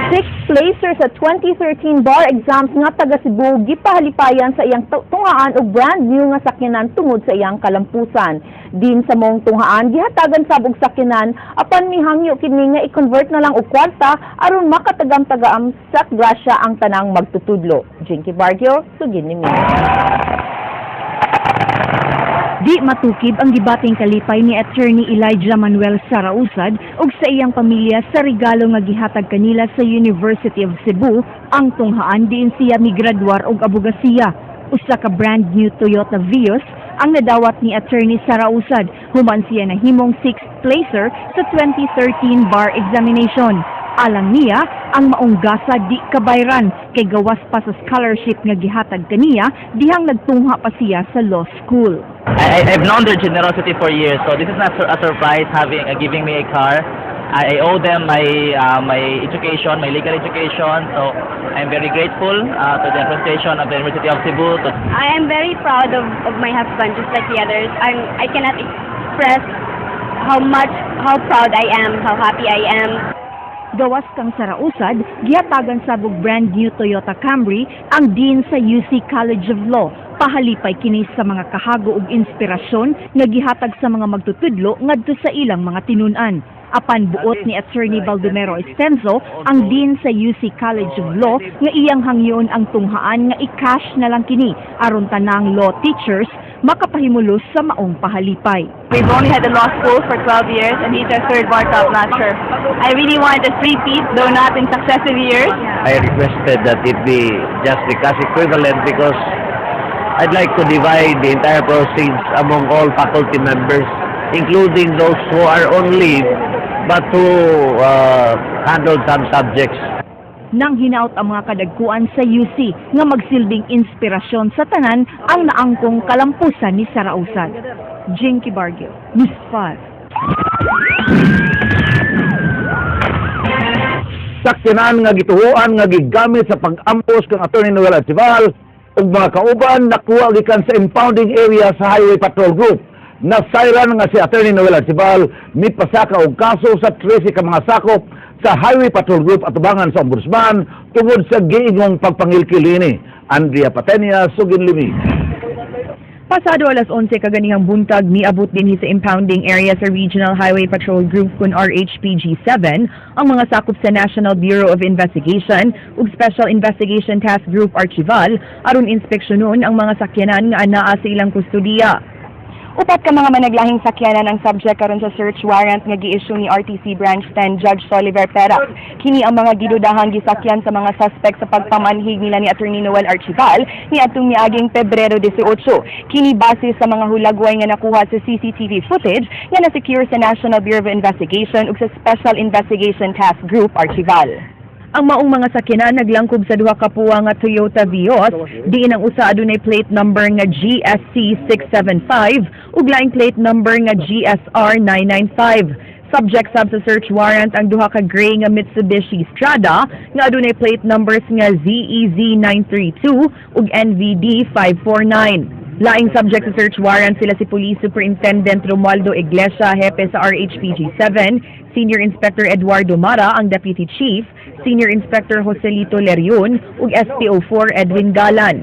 Sixth placer sa 2013 bar exams nga taga Cebu gipahalipayan sa iyang tunghaan og brand new nga sakyanan tungod sa iyang kalampusan. Din sa maong tunghaan, gihatagan sab og sakyanan, apan mihangyo kini nga i-convert na lang og kwarta aron makatagam-tagaam sa grasya ang tanang magtutudlo. Jinky Barrio, sugin ni mi. Di matukib ang gibating kalipay ni Attorney Elijah Manuel Sarausad ug sa iyang pamilya sa regalo nga gihatag kanila sa University of Cebu, ang tunghaan diin siya migraduar og abogasiya. Usa ka brand new Toyota Vios ang nadawat ni Attorney Sarausad human siya nahimong sixth placer sa 2013 bar examination. Alang niya, ang maong gasa di kabayran kay gawas pa sa scholarship nga gihatag kaniya dihang nagtungha pa siya sa law school. I've known their generosity for years, so this is not a surprise having giving me a car. I owe them my education, my legal education. So I'm very grateful to the administration of the University of Cebu. To I am very proud of my husband, just like the others. I cannot express how proud I am, how happy I am. Gawas kang Sarausad, gihatagan sab og brand new Toyota Camry ang dean sa UC College of Law. Pahalipay kini sa mga kahago ug inspirasyon nga gihatag sa mga magtutudlo ngadto sa ilang mga tinun-an. Apan buot ni Attorney Baldomero Estenzo, ang dean sa UC College of Law, nga iyang hangyon ang tunghaan nga i-cash na lang kini aron tanang law teachers makapahimulos sa maong pahalipay. We've only had the law school for 12 years, and he's our third bar top notcher. I really wanted a three-peat, though not in successive years. I requested that it be just the cash equivalent because I'd like to divide the entire proceeds among all faculty members, including those who are on leave but who handle some subjects. Nang hinaut ang mga kadagkuan sa UC nga magsilbing inspirasyon sa tanan ang naangkong kalampusan ni Sarausad. Jinky Barrio, News 5. Sakyanan nga gituhuan nga gigamit sa pag-ambos kang Attorney Noel Archival ug mga kauban nakuha gikan sa impounding area sa Highway Patrol Group. Nasayran nga si Attorney Noel Archival mipasaka og kaso sa 13 ka mga sakop sa Highway Patrol Group atubangan sa Ombudsman tungod sa giingong pagpangilkil ini. Andrea Patenia, sugin limi. Pasado alas 11 kaganihang buntag, miabot dinhi sa impounding area sa Regional Highway Patrol Group kun RHPG 7 ang mga sakop sa National Bureau of Investigation ug Special Investigation Task Group Archival aron inspeksyonon ang mga sakyanan nga anaa sa ilang kustodiya. Upat ka mga managlahing sakyanan ang subject karon sa search warrant nga gi-issue ni RTC Branch 10 Judge Soliver Perak. Kini ang mga gidudahang gisakyan sa mga suspect sa pagpamanhig nila ni Attorney Noel Archival niadtong miaging Pebrero 18. Kini base sa mga hulagway nga nakuha sa CCTV footage nga na-secure sa National Bureau of Investigation ug sa Special Investigation Task Group Archival. Ang maong mga sakyanan naglangkob sa duha ka puwa nga Toyota Vios, diin ang usa adunay plate number nga GSC 675 ug laing plate number nga GSR 995. Subject sab sa search warrant ang duha ka gray nga Mitsubishi Strada nga adunay plate numbers nga ZEZ 932 ug NVD 549. Laing subject sa search warrant sila si Police Superintendent Romualdo Iglesia, hepe sa RHPG 7, Senior Inspector Eduardo Mara, ang Deputy Chief, Senior Inspector Joselito Lerion, ug SPO4 Edwin Galan.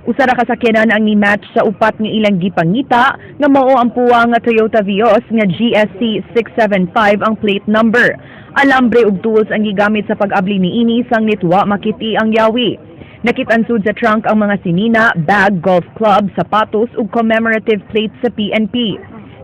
Usa ra ka sakyanan ang ni-match sa upat nga ilang gipangita nga mao ang puwa nga Toyota Vios nga GSC 675 ang plate number. Alambre ug tools ang gigamit sa pag-abli niini sang nitwa makiti ang yawi. Nakit-an sud sa trunk ang mga sinina, bag, golf club, sapatos ug commemorative plate sa PNP.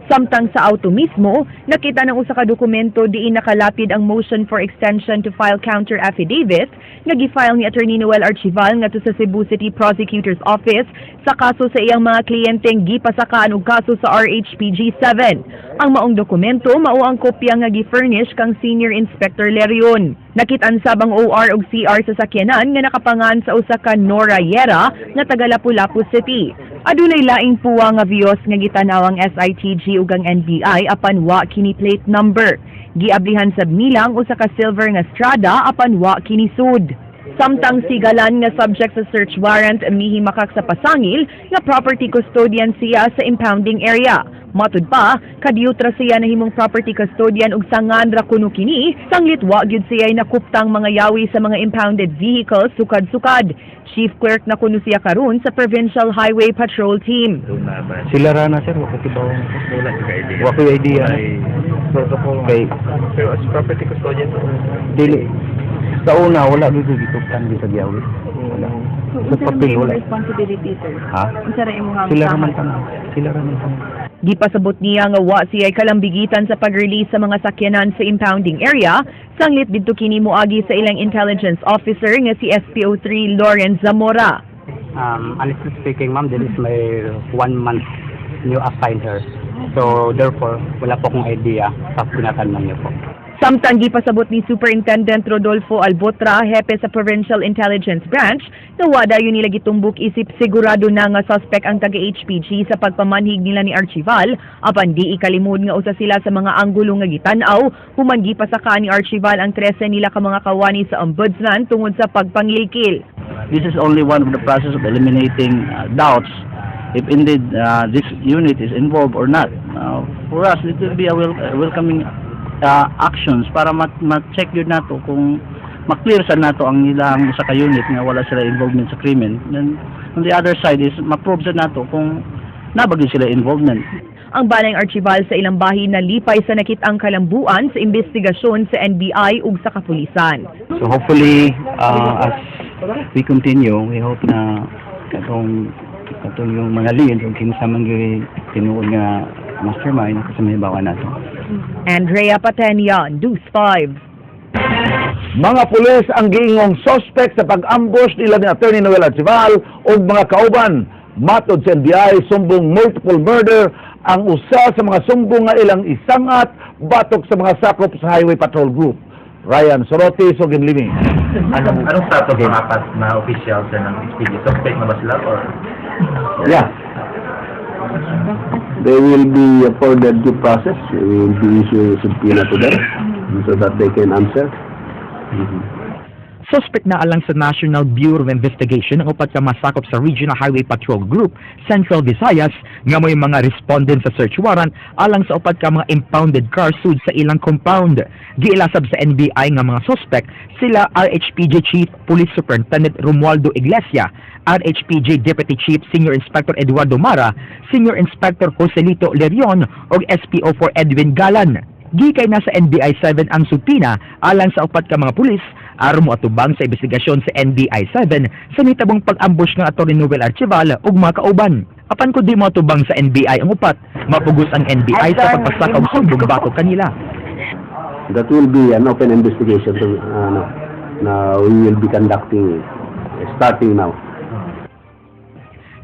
Samtang sa auto mismo, nakita ng usa ka dokumento diin nakalapid ang motion for extension to file counter affidavit nga gi-file ni Attorney Noel Archival ngadto sa Cebu City Prosecutor's Office sa kaso sa iyang mga kliyenteng gipasakaan og kaso sa RHPG 7. Ang maong dokumento mao ang kopya nga gi-furnish kang Senior Inspector Lerion. Nakit-an sab ang OR ug CR sa sakyanan nga nakapangan sa usa ka Nora Yera nga taga Lapu-Lapu City. Adunay laing puwa nga Vios nga gitanaw ang SITG ug ang NBI apan wa kini plate number. Giablihan sab nila ang usa ka silver nga Strada apan wa kini sud. Samtang si Galan nga subject sa search warrant mihimakak sa pasangil nga property custodian siya sa impounding area. Matud pa, kadiyot ra siya nahimong property custodian ug sangan ra kuno kini, sanglit wa gyud siya nakuptang mga yawi sa mga impounded vehicles sukad-sukad. Chief clerk na kuno siya karon sa Provincial Highway Patrol Team. Sila ra na, sir, wa ko kibaw. Wala ka idea. Wa ko idea. Kay Pero as property custodian, dili sa una wala gyud gituptan di sa giyawi. Wala. Sa papel wala. Responsibility, sir? Ha? Unsa ra imong Sila ra man tanan. Sila ra man tanan. Gipasabot niya nga wa siya'y kalambigitan sa pag-release sa mga sakyanan sa impounding area, sanglit didto kini moagi sa ilang intelligence officer nga si SPO3 Lawrence Zamora. Honestly speaking, ma'am, this is my one month new assigned her. So, therefore, wala po akong idea sa tinatanong niyo po. Samtang gipasabot ni Superintendent Rodolfo Albotra, hepe sa Provincial Intelligence Branch, na wa dayon nila gitumbok isip sigurado na nga suspect ang taga-HPG sa pagpamanhig nila ni Archival, apan di ikalimod nga usa sila sa mga anggulo nga gitan-aw, human gipasaka ni Archival ang 13 nila ka mga kawani sa ombudsman tungod sa pagpangilkil. This is only one of the process of eliminating doubts if indeed this unit is involved or not. For us, it will be a welcoming actions para ma-check yun nato kung ma-clear sa nato ang ilang usa ka unit nga wala sila involvement sa krimen. Then on the other side is ma-prove sa nato kung naa ba gyud sila involvement. Ang balang Archival sa ilang bahin nalipay sa nakit-ang kalambuan sa investigasyon sa NBI ug sa kapulisan. So hopefully, as we continue, we hope na katong yung mga leads ug kinsa man gyud tinuod nga mastermind kasi mahibaw nato. Andrea Patenia, News 5. Mga pulis ang giingong suspect sa pag-ambush nila ni Attorney Noel Archival ug mga kauban. Matod sa NBI, sumbong multiple murder ang usa sa mga sumbong nga ilang isangat batok sa mga sakop sa Highway Patrol Group. Ryan Sorote, Sugin Limi. Anong status ng apat na official, sir, ng HPG? Suspect na ba sila or Yeah. They will be afforded due process. We will be issuing a subpoena to them so that they can answer. Suspect na alang sa National Bureau of Investigation ang upat ka masakop sa Regional Highway Patrol Group, Central Visayas, nga may mga respondent sa search warrant alang sa upat ka mga impounded cars sud sa ilang compound. Giilasab sa NBI nga mga suspect sila RHPG Chief Police Superintendent Romualdo Iglesia, RHPG Deputy Chief Senior Inspector Eduardo Mara, Senior Inspector Joselito Lerion ug SPO4 Edwin Galan. Gikay na sa NBI 7 ang subpoena alang sa upat ka mga pulis aron moatubang sa investigasyon sa NBI 7 sa nitabong pag-ambush ng Atty. Noel Archival ug mga kauban. Apan kun di moatubang sa NBI ang upat, mapugos ang NBI sa pagpasaka og sumbong batok kanila. That will be an open investigation to, ano, na we will be conducting starting now.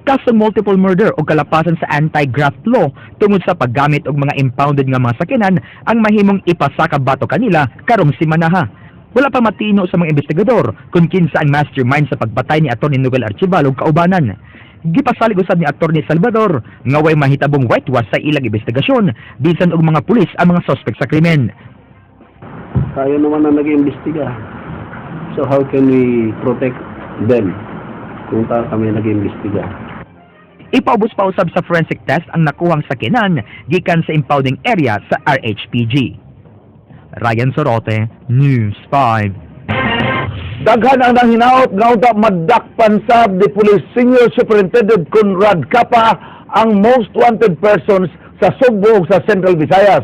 Kaso multiple murder o kalapasan sa anti-graft law tungod sa paggamit og mga impounded nga mga sakyanan ang mahimong ipasaka batok kanila karong simanaha. Wala pa matino sa mga investigador kung kinsa ang mastermind sa pagpatay ni Atty. Noel Archival ug kaubanan. Gipasalig usab ni Atty. Salvador nga way mahitabong whitewash sa ilang investigasyon bisan og mga pulis ang mga suspect sa krimen. Tayo naman ang nag-iimbestiga. So how can we protect them kung tayo kami nag-iimbestiga? Ipaubos pa usab sa forensic test ang nakuhang sakyanan gikan sa impounding area sa RHPG. Ryan Sorote, News 5. Daghan ang nanghinawot nga unta madakpan sab ni Police Senior Superintendent Conrad Capa ang most wanted persons sa Sugbo ug sa Central Visayas.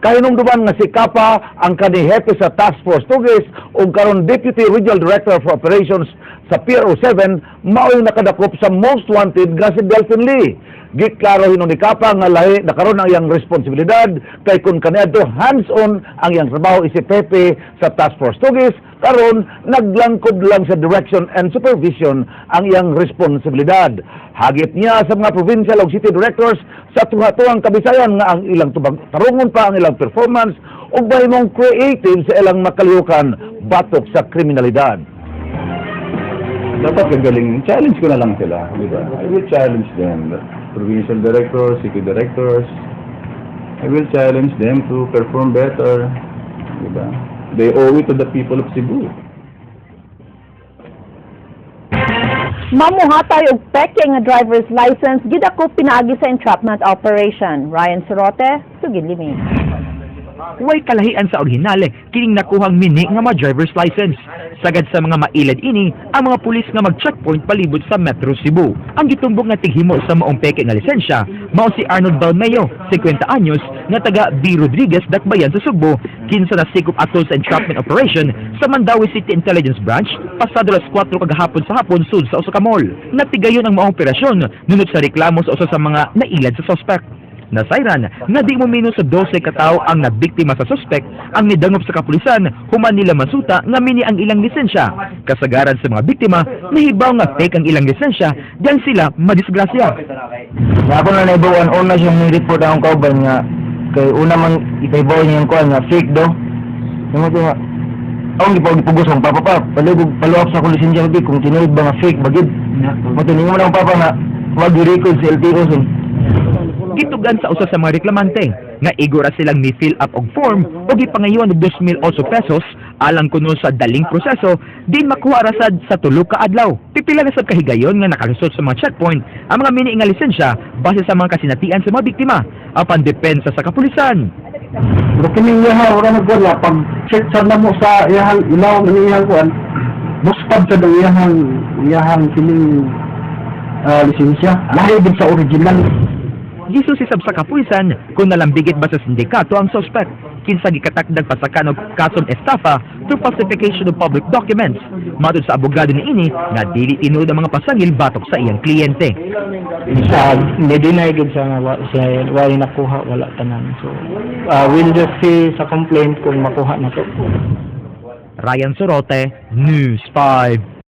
Kahinumduman nga si Capa ang kani hepe sa Task Force Tugis ug karon Deputy Regional Director for Operations sa PRO7, mao'y nakadakop sa most wanted nga si Delphine Lee. Giklaro hinon ni Capa nga lahi na karon ang iyang responsibilidad kay kung kaniadto hands-on ang iyang trabaho isip hepe sa Task Force Tugis, karon naglangkob lang sa direction and supervision ang iyang responsibilidad. Hagit niya sa mga provincial ug city directors sa tuha-tuhang Kabisayan nga ang ilang tubag tarungon pa ang ilang performance ug mahimong creative sa ilang makalihukan batok sa kriminalidad. Dapat gagaling. Challenge ko na lang sila, di ba? I will challenge them. Provincial directors, city directors. I will challenge them to perform better. Di ba? They owe it to the people of Cebu. Mamuhatay og peke nga driver's license gidakop pinaagi sa entrapment operation. Ryan Sorote, sugid limi. Way kalahian sa orihinal kining nakuhang mini nga mga driver's license. Sagad sa mga mailad ini ang mga pulis nga mag-checkpoint palibot sa Metro Cebu. Ang gitumbok nga tighimo sa maong peke nga lisensya mao si Arnold Balmeo, 50 anyos, nga taga B. Rodriguez, Dakbayan sa Sugbo, kinsa nasikop atol sa entrapment operation sa Mandaue City Intelligence Branch pasado alas 4 kagahapon sa hapon sud sa usa ka mall. Natigayon ang maong operasyon nunot sa reklamo sa usa sa mga nailad sa suspect. Nasayran nga di mo menos sa 12 katao ang nabiktima sa suspect ang nidangop sa kapulisan human nila masuta nga mini ang ilang lisensya. Kasagaran sa mga biktima, nahibaw nga fake ang ilang lisensya, diyan sila madisgrasya. Nga ako na naibawan, una siyang ni-report akong kauban nga kay una man ipaibaw niya yung kuan nga fake do. Yung ko nga akong gipugos akong papa pa, palugog paluap sa akong lisensya di kung tinuod ba nga fake ba gid. Matuning mo na akong papa nga wag i-record sa LTO sun. Gitugan sa usa sa mga reklamante nga igo ra silang ni-fill up og form o gipangayon og 2,008 pesos alang kuno sa daling proseso din makuha ra sad sa tulo ka adlaw. Pipila na sad kahigayon nga nakalusot sa mga checkpoint ang mga mini nga lisensya base sa mga kasinatian sa mga biktima apan depensa sa kapulisan. Pero kini iya ora nagwala pag check sa namo sa iyahang ilaw ng iyahang kuan, bustad sa ang iyahang kining lisensya. Lahi din sa original. Gisusi sab sa kapulisan kung nalambigit ba sa sindikato ang suspect kinsa gikatakdag pasakan og kasong estafa through falsification of public documents. Matod sa abogado niini nga dili tinuod ang mga pasangil batok sa iyang kliyente. Sa ni-deny gud sa nga wa siya wala nakuha, wala tanan. So we'll just see sa complaint kung makuha na to. Ryan Sorote, News 5.